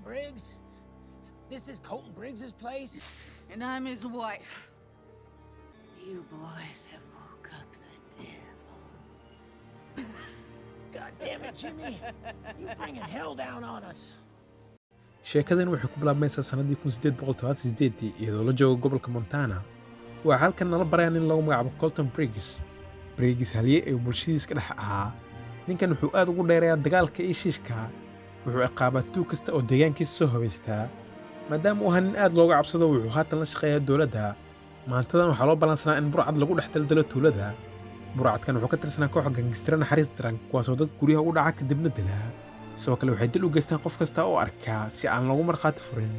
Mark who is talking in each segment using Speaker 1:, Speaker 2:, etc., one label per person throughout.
Speaker 1: Briggs? This is Colton Briggs's place?
Speaker 2: And I'm his wife. You boys have woke up the devil.
Speaker 1: God damn it, Jimmy. You bringing hell down on us.
Speaker 3: Sheekadan waxay ku bilaabmaysaa sannadii 1878-dii, iyadoo la joogo gobolka Montana. Waxaa halkan nala baraya nin lagu magacaabo Colton Briggs. Briggs halye ee bulshadiis ka dhex ahaa. Ninkan wuxuu aad ugu dheereeyaa dagaalka iyo shiishka. Wuxuu ciqaabaa tuug kasta oo deegaankiisa soo habaystaa. Maadaama uu ahaa nin aad looga cabsado, wuxuu haatan la shaqeeyaa dowladda. Maantadan waxaa loo ballansanaa in burcad lagu dhex daldalo tuulada. Burcadkan wuxuu ka tirsanaa koox gangistara naxariis daran, kuwaasoo dad guryaha u dhaca kadibna dilaa. Sidoo kale waxay dil u geystaan qof kasta oo arkaa si aan loogu markhaati furin.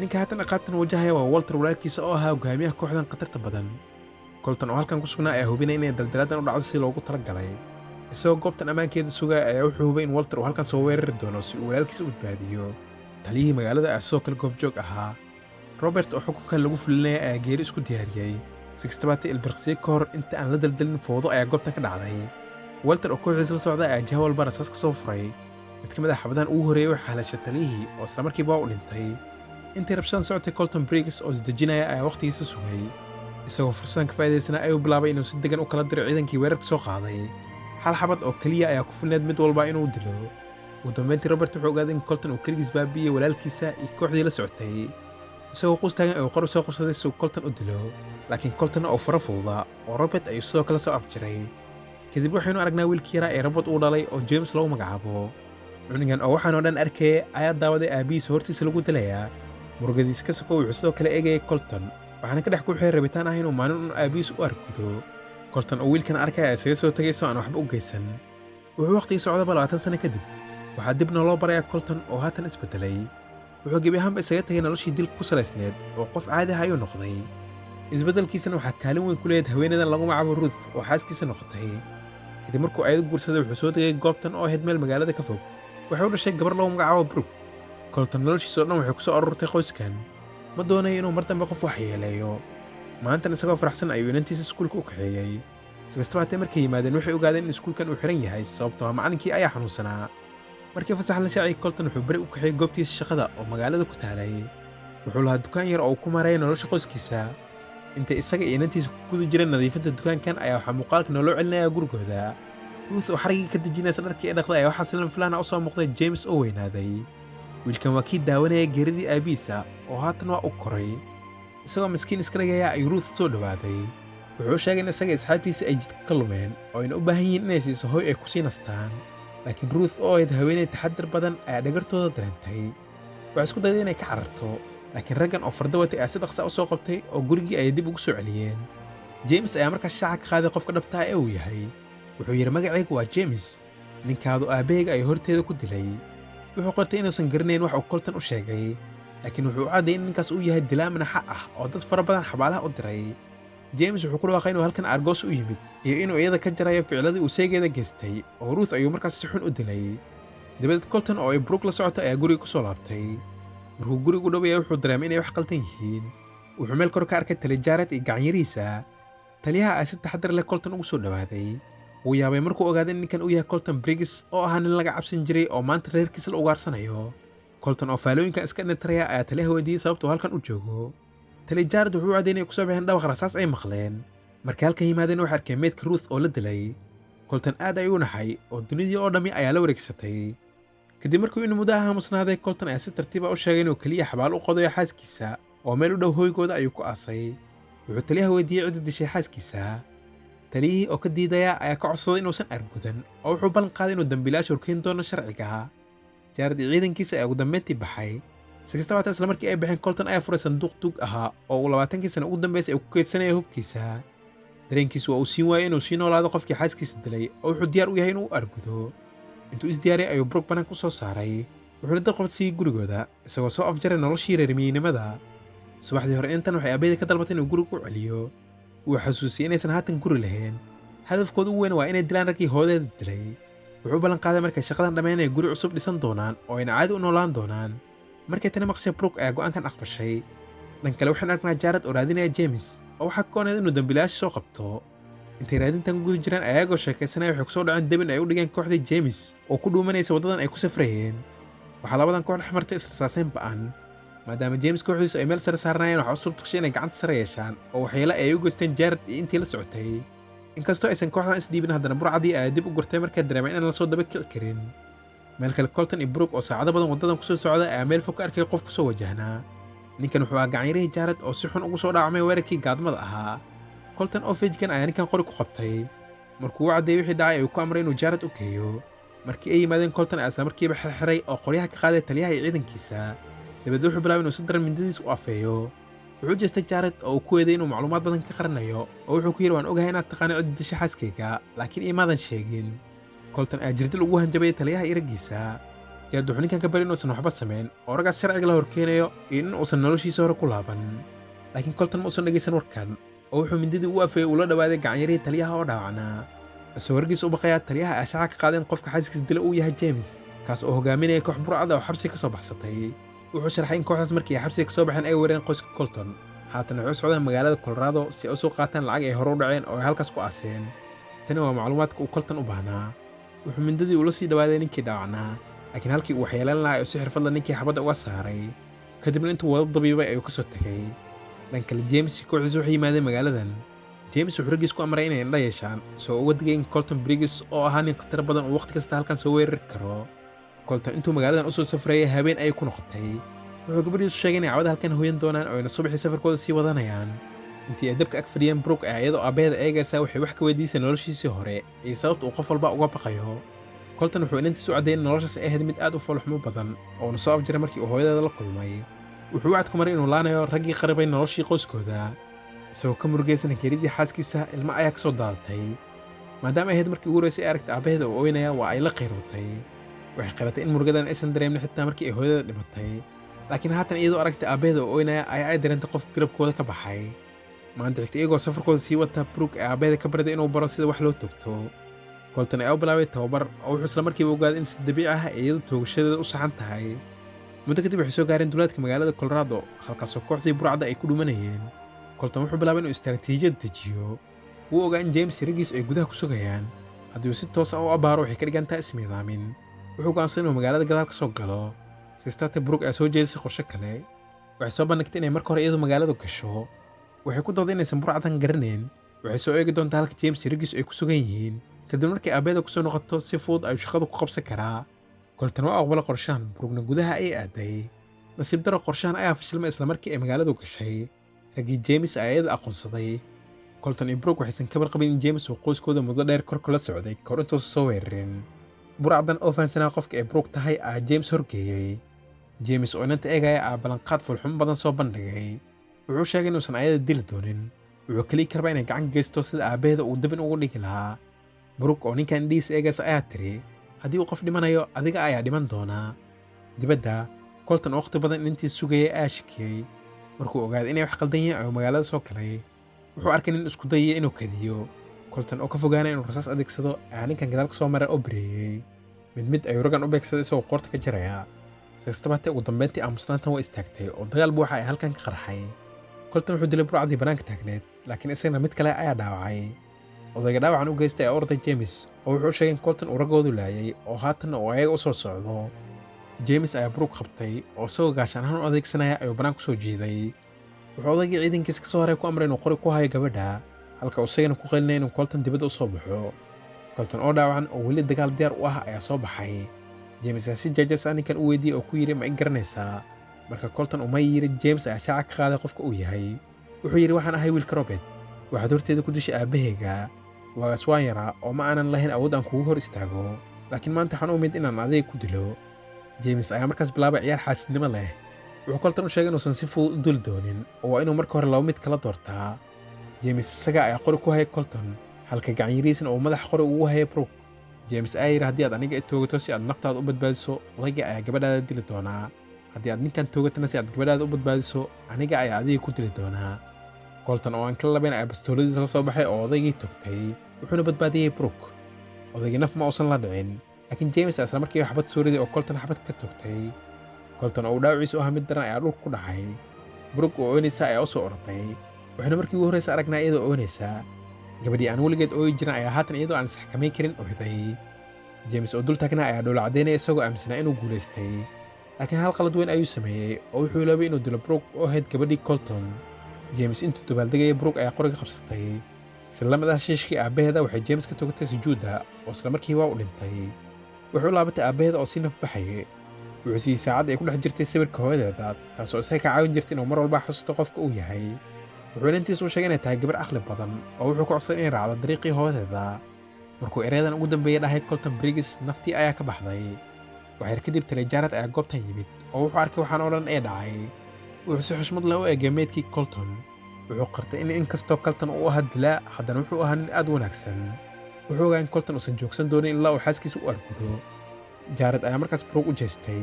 Speaker 3: Ninka haatan ciqaabtan wajahaya waa Walter, walaalkiisa oo ahaa hogaamiyaha kooxdan khatarta badan. Colton oo halkan ku sugnaa ayaa hubinaya inay daldalaadan u dhacdo si loogu talagalay. Isagoo goobtan ammaankeeda sugaya ayaa wuxuu hubay in Walter uu halkan soo weerari doono si uu walaalkiisa u badbaadiyo. Taliyihii magaalada ayaa sidoo kale goobjoog ahaa. Robert oo xukunkan lagu fulinaya ayaa geeri isku diyaariyey. Si kastaba haatee, ilbiriqsiyo ka hor inta aan la daldalin, fowdo ayaa goobtan ka dhacday. Walter oo kooxdiisa la socda ayaa jiha walba rasaas ka soo furay. Mid ka mid ah xabadahan ugu horreeyey waxaa haleeshay taliyihii, oo isla markiiba waa u dhintay. Intay rabshadan socotay, Colton Briggs oo isdejinaya ayaa wakhtigiisa sugay. Isagoo fursadan ka faa'iidaysana ayuu bilaabay inuu si degan u kala diro ciidankii weerarka soo qaaday. Hal xabad oo keliya ayaa ku filneed mid walba inuu dilo. Ugu dambeyntii, Robert wuxuu ogaaday in Colton uu keligiis baabi'iyey walaalkiisa iyo kooxdii la socotay. Isagoo quus taagan ayuu qor soo qabsaday si uu Colton u dilo, laakiin Colton oo faro fududaa oo Robert ayuu sidoo kale soo afjiray. Kadib waxaynu aragnaa wiilkii yaraa ee Robert uu dhalay oo James lagu magacaabo. Cunugan oo waxaan oo dhan arkayay ayaa daawaday aabbihiisa hortiisa lagu dilayaa. Murugadiisa ka sokow, wuxuu sidoo kale eegayay Colton, waxaana ka dhex kuxiyay rabitaan ah inuu maalin un aabbihiis u argudo. Colton oo wiilkan arkaya isaga soo tegay soo aan waxba u geysan. Wuxuu waqtigii socdaba 20 sano kadib, waxaa dibna loo barayaa Colton oo haatan isbedelay. Wuxuu gebi ahaanba isaga tegay noloshii dilka ku salaysneed oo qof caadi ah ayuu noqday. Isbeddelkiisana waxaa kaalin weyn ku leeyahed haweeneydan lagu magacaabo Ruth oo xaaskiisa noqotay. Kadib markuu ayadu guursaday, wuxuu soo degay goobtan oo ahayd meel magaalada ka fog. Waxay u dhashay gabar lagu magacaabo Brooke. Colton noloshiisa oo dhan waxay ku soo ururtay qoyskan. Ma doonayo inuu mar dambe qof wax yeeleeyo. Maantan isagoo faraxsan ayuu inantiisa iskuulka u kaxeeyey. Si kastaba hatee, markay yimaadeen waxay ogaadeen in iskuulkan uu xiran yahay, sababtoo ah macallinkii ayaa xanuunsanaa. Markii fasax la shaaciyay, Colton wuxuu beri u kaxeeyey goobtiisa shaqada oo magaalada ku taalay. Wuxuu lahaa dukaan yar oo uu ku maaraya nolosha qoyskiisa. Intay isaga iyo inantiisa ku guda jireen nadiifinta dukaankan ayaa waxaa muuqaalka nooloo celinayaa gurigooda. Ruth oo xariggii ka dejinaysa dharkii ay dhaqday ayaa waxaa si lama filaan ah u soo muuqday James oo weynaaday. Wiilkan waa kii daawanaya geeridii aabbihiisa oo haatan waa u koray. Isagoo miskiin iska dhigaya ayuu Ruth soo dhowaaday. Wuxuu u sheegay in isaga asxaabtiisa ay jidka ka lumeen oo ayna u baahan yihiin inay siiso hoy ay kusii nastaan. Laakiin Ruth oo ahayd haweeney taxaddar badan ayaa dhagartooda dareentay. Waxay isku dayday inay ka cararto, laakiin raggan oo fardo watay ayaa si dhaqsa u soo qabtay oo gurigii ayay dib ugu soo celiyeen. James ayaa markaas shaaca ka qaaday qofka dhabta ah ee uu yahay. Wuxuu yidhi, "Magacaygu waa James. Ninkaadu aabbahayga ayuu horteeda ku dilay." Wuxuu qortay inuusan garanayn wax uu Colton u sheegay, laakiin wuxuu u caddeeyay in ninkaas uu yahay dilaa manaxa ah oo dad fara badan xabaalaha u diray. James wuxuu ku dhawaaqay inuu halkan aargoos u yimid iyo inuu iyada ka jarayo ficiladii uu seegeeda geystay, oo Ruth ayuu markaas si xun u dilay. Dabadeed Colton oo ay Brooke la socoto ayaa guriga ku soo laabtay. Markuu gurigu u dhowaya, wuxuu dareemay inay wax qaldan yihiin. Wuxuu meel kor ka arkay taliya Jared iyo gacanyarihiisa. Taliyaha ayaa si taxadar leh Colton ugu soo dhowaaday. Wuu yaabay markuu ogaaday in ninkan uu yahay Colton Briggs oo ahaa nin laga cabsan jiray oo maanta reerkiisa la ugaarsanayo. Colton oo faalooyinkan iska dhinataraya ayaa taliyaha weydiiyey sababta uu halkan u joogo. Taliya Jared wuxuu u caddeeyay inay kusoo baxeen dhawaq rasaas ay maqleen. Markay halkan yimaadeen, waxay arkeen meydka Ruth oo la dilay. Colton aad ayuu u naxay oo dunidii oo dhammi ayaa la wareegsatay. Kadib markuu inuu muddo aamusnaaday, Colton ayaa si tartiib ah u sheegay inuu keliya xabaal u qodayo xaaskiisa oo meel u dhow hoygooda ayuu ku aasay. Wuxuu taliyaha weydiiyey cidda dishay xaaskiisa. Taliyihii oo ka diidaya ayaa ka codsaday inuusan argudan, oo wuxuu ballan qaaday inuu dambiilayaasha horkeyn doono sharciga. Jared iyo ciidankiisa ayaa ugu dambeyntii baxay. Si kastaba haatee, isla markii ay baxeen, Colton ayaa furay sanduuq duug ahaa oo uu 20-kii sano ugu dambeysay uu ku keydsanaya hubkiisa. Dareenkiisu waa uu siin waayey inuu sii noolaado qofkii xaaskiisa dilay, oo wuxuu diyaar u yahay inuu u argudo. Intuu isdiyaariyay ayuu Brooke banaanka u soo saaray, wuxuuna dab qabadsiiyey gurigooda, isagoo soo afjaray noloshii reer miyinnimada. Subaxdii hore intan waxay aabaheeda ka dalbatay inuu guriga u celiyo. Wuu xasuusiyey inaysan haatan guri lahayn. Hadafkooda ugu weyn waa inay dilaan raggii hoodeeda dilay. Wuxuu u ballan qaaday markay shaqadan dhammayn ay guri cusub dhisan doonaan oo ayna caadi u noolaan doonaan. Markay tani maqshay, Brooke ayaa go'aankan aqbashay. Dhan kale, waxaan aragnaa Jared oo raadinaya James, oo waxaa ka gooneed inuu dambiilayaasha soo qabto. Intay raadintan ku guda jiraan, ayagoo sheekaysanaya waxay kusoo dhaceen debin ay u dhigeen kooxdii James oo ku dhuumanaysa waddadan ay ku safrayeen. Waxaa labadan koox dhex martay israsaaseyn ba'an. Maadaama James kooxdiisu ay meel sare saarnaayeen, waxaa u suurtagashay inay gacanta sare yeeshaan oo waxyeelo ay u geysteen Jared iyo intii la socotay. Inkastoo aysan kooxdan isdhiibin, haddana burcadii ayaa dib u gurtay markay dareemeen inaan la soo daba kici karin. Meel kale, Colton iyo Brook oo saacado badan waddadan kusoo socda ayaa meel fog ka arkay qof kusoo wajahnaa. Ninkan wuxuu ahaa gacanyarihii Jared oo si xun ugu soo dhaawacmay weerarkii gaadmada ahaa. Colton oo feejigan ayaa ninkan qori ku qabtay. Markuu u caddeeyey wixii dhacay ayuu ku amray inuu Jared u geeyo. Markii ay yimaadeen, Colton ayaa isla markiiba xirxiray oo qoryaha ka qaaday taliyaha iyo ciidankiisa. Dabeed wuxuu bilaabay inuu si daran mindadiis u afeeyo. Wuxuu jeestay Jared oo uu ku eeday inuu macluumaad badan ka qarinayo, oo wuxuu ku yidhi: "Waan ogahay inaad taqaano cidda disha xaaskayga, laakiin imaadan sheegin." Colton ayaa jirdil ugu hanjabayay taliyaha iyo raggiisa. Jared wuxuu ninkan ka bari inuusan waxba samayn oo raggaas sharciga la horkeenayo iyo in uusan noloshiisa hore ku laaban. Laakiin Colton ma uusan dhegaysan warkan, oo wuxuu mindidii ugu afeeyey uu la dhawaaday gacanyarihii taliyaha oo dhaawacnaa. Isagoo raggiisa u baqayaa, taliyaha ayaa shaaca ka qaaday in qofka xaaskiisa dila uu yahay James, kaas oo hogaaminaya koox burcada oo xabsi ka soo baxsatay. Wuxuu sharxay in kooxdaas markii ay xabsiga ka soo baxeen ay weerareen qoyska Colton. Haatan waxay u socdaan magaalada Colorado si ay u soo qaataan lacag ay hore u dhaceen oo ay halkaas ku aaseen. Tani waa macluumaadka uu Colton u baahnaa. Wuxuu mindadii ula sii dhawaaday ninkii dhaawacnaa, laakiin halkii uu waxyeelan lahaa ayuu si xirfadla ninkii xabadda uga saaray. Kadibna intuu wada dabiibay ayuu ka soo tegay. Dhan kale, James iyo kooxdiisu waxay yimaadeen magaaladan. James wuxuu raggiis ku amray inay indha yeeshaan, isagoo uga digay in Colton Briggs oo ahaa nin khatar badan uu waqti kasta halkan soo weerari karo. Colton intuu magaaladan usoo safrayay habeen ayay ku noqotay. Wuxuu gabadhiisu sheegay inay cawada halkan hoyan doonaan oo ayna subaxii safarkooda sii wadanayaan. Intii ay dabka ag fadhiyeen, Brook ayaa iyadoo aabbaheeda eegaysa waxay wax ka weydiisay noloshiisii hore iyo sababta uu qof walba uga baqayo. Colton wuxuu inantiis u caddeeyay in noloshaas ay ahayd mid aad u foolxumo badan oo uuna soo afjaray markii uu hooyadeeda la kulmay. Wuxuu wacad ku maray inuu laanayo raggii qaribay noloshii qoyskooda. Isagoo ka murugaysan geeridii xaaskiisa, ilmo ayaa ka soo daadatay. Maadaama ay ahayd markii ugu horreysay ay aragtay aabbaheeda oo ooynaya, waa ay la qiirootay. Waxay qiratay in murugadan aysan dareemin xitaa markii ay hooyadeeda dhimatay, laakiin haatan iyadoo aragtay aabbaheeda oo ooynaya ayaa ay dareentay qof garabkooda ka baxay. Maanta xigta, iyagoo safarkooda sii wata, Brook ee aabbaheeda ka baraday inuu baro sida wax loo toogto. Colton ayaa u bilaabay tababar oo wuxuu isla markiiba ogaaday in si dabiici ah ay iyadu toogashadeeda u saxan tahay. Muddo kadib waxay soo gaareen duleedka magaalada Colorado, halkaasoo kooxdii burcadda ay ku dhumanayeen. Colton wuxuu bilaabay inuu istaraatiijiyad dejiyo. Wuu ogaa in James raggiisu ay gudaha ku sugayaan. Haddii uu si toos ah u abbaaro, waxay ka dhigan tahay ismiidaamin. Wuxuu go'aansaday inuu magaalada gadaal ka soo galo. Sistarte, Brook ayaa soo jeedisay qorshe kale. Waxay soo bandhigtay inay marka hore iyadu magaaladu gasho. Waxay ku dooday inaysan burcaddan garanayn. Waxay soo eegi doontaa halka James raggiisu ay ku sugan yihiin. Kadib markay aabbeeda kusoo noqoto, si fudud ayuu shaqadu ku qabsan karaa. Colton waa aqbalay qorshahan, Brookna gudaha ayay aaday. Nasiib daro, qorshahan ayaa fashilmay isla markii ay magaaladu gashay. Raggii James ayaa iyada aqoonsaday. Colton iyo Brook waxaysan ka warqabin in James uu qoyskooda muddo dheer kor kula socday kahor intuusan soo weerarin. Burcaddan oo fahansanaa qofka ay Brook tahay ayaa James horgeeyey. James oo inanta eegaya ayaa ballanqaad foolxumo badan soo bandhigay. Wuxuu sheegay inuusan ayada dili doonin, wuxuu keliya karba inay gacan geysto sida aabbaheeda uu dabin ugu dhigi lahaa. Brook oo ninkan indhihiisa eegaysa ayaa tiri: "Haddii uu qof dhimanayo, adiga ayaa dhiman doonaa." Dibadda, Colton oo waqti badan inantiis sugayay ayaa shakiyey. Markuu ogaaday inay wax qaldan yihiin ayuu magaalada soo galay. Wuxuu arkay nin isku dayaya inuu kadiyo. Colton oo ka fogaanaya inuu rasaas adeegsado ayaa ninkan gadaal ka soo maray oo bareeyey. Mid mid ayuu raggan u beegsaday isagoo qoorta ka jaraya. Si kastaba hatee, ugu dambeyntii aamusnaantan waa istaagtay oo dagaal buuxa ay halkan ka qarxay. Colton wuxuu dilay burcadii bannaanka taagneed, laakiin isagana mid kale ayaa dhaawacay. Odayga dhaawacan u geystay ayaa orday James oo wuxuu sheegay in Colton uu raggoodu laayay oo haatan uu ayaga u soo socdo. James ayaa Brook qabtay oo isagoo gaashaan ahaan u adeegsanaya ayuu bannaan ku soo jiiday. Wuxuu odaygii ciidankiisa ka soo haray ku amray inuu qori ku hayo gabadha, halka uu isagana ku qaylinaya inuu Colton dibadda u soo baxo. Colton oo dhaawacan oo weli dagaal diyaar u ah ayaa soo baxay. James ayaa si jeejees ah ninkan u weydiiyey oo ku yidhi: "Ma i garanaysaa?" Marka Colton uma yidhi, James ayaa shaaca ka qaaday qofka uu yahay. Wuxuu yidhi: "Waxaan ahay wiilka Robert. Waxaad horteeda ku dishay aabbahayga. Waagaas waan yaraa oo ma aanan lahayn awood aan kugu hor istaago, laakiin maanta waxaan u imid inaan adiga ku dilo." James ayaa markaas bilaabay ciyaar xaasidnimo leh. Wuxuu Colton u sheegay inuusan si fudud u duli doonin oo waa inuu marka hore laba mid kala doortaa. James isaga ayaa qori ku hayay Colton, halka gacanyarihiisna uu madaxa qori ugu hayay Brook. James ayaa yidhi: "Haddii aad aniga i toogato si aad naftaada u badbaadiso, odayga ayaa gabadhaada dili doonaa. Haddii aad ninkan toogatana si aad gabadhaada u badbaadiso, aniga ayaa adiga ku dili doonaa." Colton oo aan kala labayn ayaa bastooladiisa la soo baxay oo odaygii togtay, wuxuuna badbaadiyey Brook. Odaygii naf ma uusan la dhicin, laakiin James ayaa isla markiiba xabad soo riday oo Colton xabad ka togtay. Colton oo uu dhaawaciisu ahaa mid daran ayaa dhulka ku dhacay. Brook oo oynaysa ayaa u soo orday. Waxaynu markii ugu horreysa aragnaa iyadoo oynaysa. Gabadhii aan weligeed ooyi jirin ayaa haatan iyadoo aan isxakamayn karin oyday. James oo dul taagnaa ayaa dhoola caddaynaya isagoo aaminsanaa inuu guulaystay. Laakiin hal qalad weyn ayuu sameeyey oo wuxuu ilaabay inuu dilo Brooke oo ahayd gabadhii Colton. James intuu dabaaldegaya, Brooke ayaa qoriga qabsatay. Si la mid ah shiishkii aabbaheeda, waxay James ka togatay sujuudda oo isla markiiba u dhintay. Wuxuu u laabatay aabbaheeda oo sii nafbaxayay. Wuxuu siiyey saacad ay ku dhex jirtay sawirka hooyadeeda, taasoo isaga ka caawin jirtay inuu mar walba xasuusto qofka uu yahay. Wuxuuna intiisa u sheegay inay tahay gabar aqli badan oo wuxuu ku codsaday inay raacdo dariiqii hooyadeeda. Markuu ereyadan ugu dambeeyey dhahay Colton Briggs, naftii ayaa ka baxday. Waxyar kadib, taliya Jared ayaa goobtan yimid oo wuxuu arkay waxaan oo dhan ee dhacay. Wuxuu si xushmad leh u eegay meydkii Colton. Wuxuu qirtay in inkastoo Colton uu ahaa dilaa, haddana wuxuu ahaa nin aad u wanaagsan. Wuxuu ogaa in Colton uusan joogsan doonin ilaa uu xaaskiisa u argudo. Jared ayaa markaas Brooke u jeestay.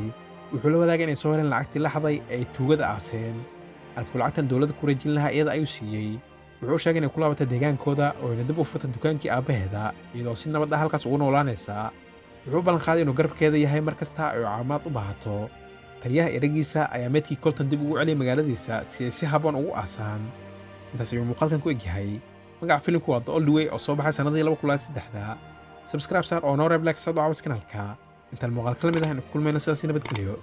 Speaker 3: Wuxuu la wadaagay inay soo heleen lacagtii la xaday ee ay tuugada aaseen. Halkuu lacagtan dowladda ku wareejin lahaa, iyada ayuu siiyey. Wuxuu u sheegay inay ku laabatay deegaankooda oo ayna dib u furtay dukaankii aabbaheeda, iyadoo si nabad ah halkaas ugu noolaanaysa. Wuxuu u ballan qaaday inuu garabkeeda yahay mar kasta ay caawimaad u baahato. Taliyaha eragiisa ayaa meydkii Colton dib ugu celiyay magaaladiisa si ay si habboon ugu aasaan. Intaas ayuu muuqaalkan ku egyahay. Magaca filimku waa The Old Way oo soo baxay sannadii 2003-da. Subscribe saar oo noo reeb like saad u caawis kanaalka. Intaan muuqaal kala mid ah ku kulmayno, sidaasi nabadgelyo.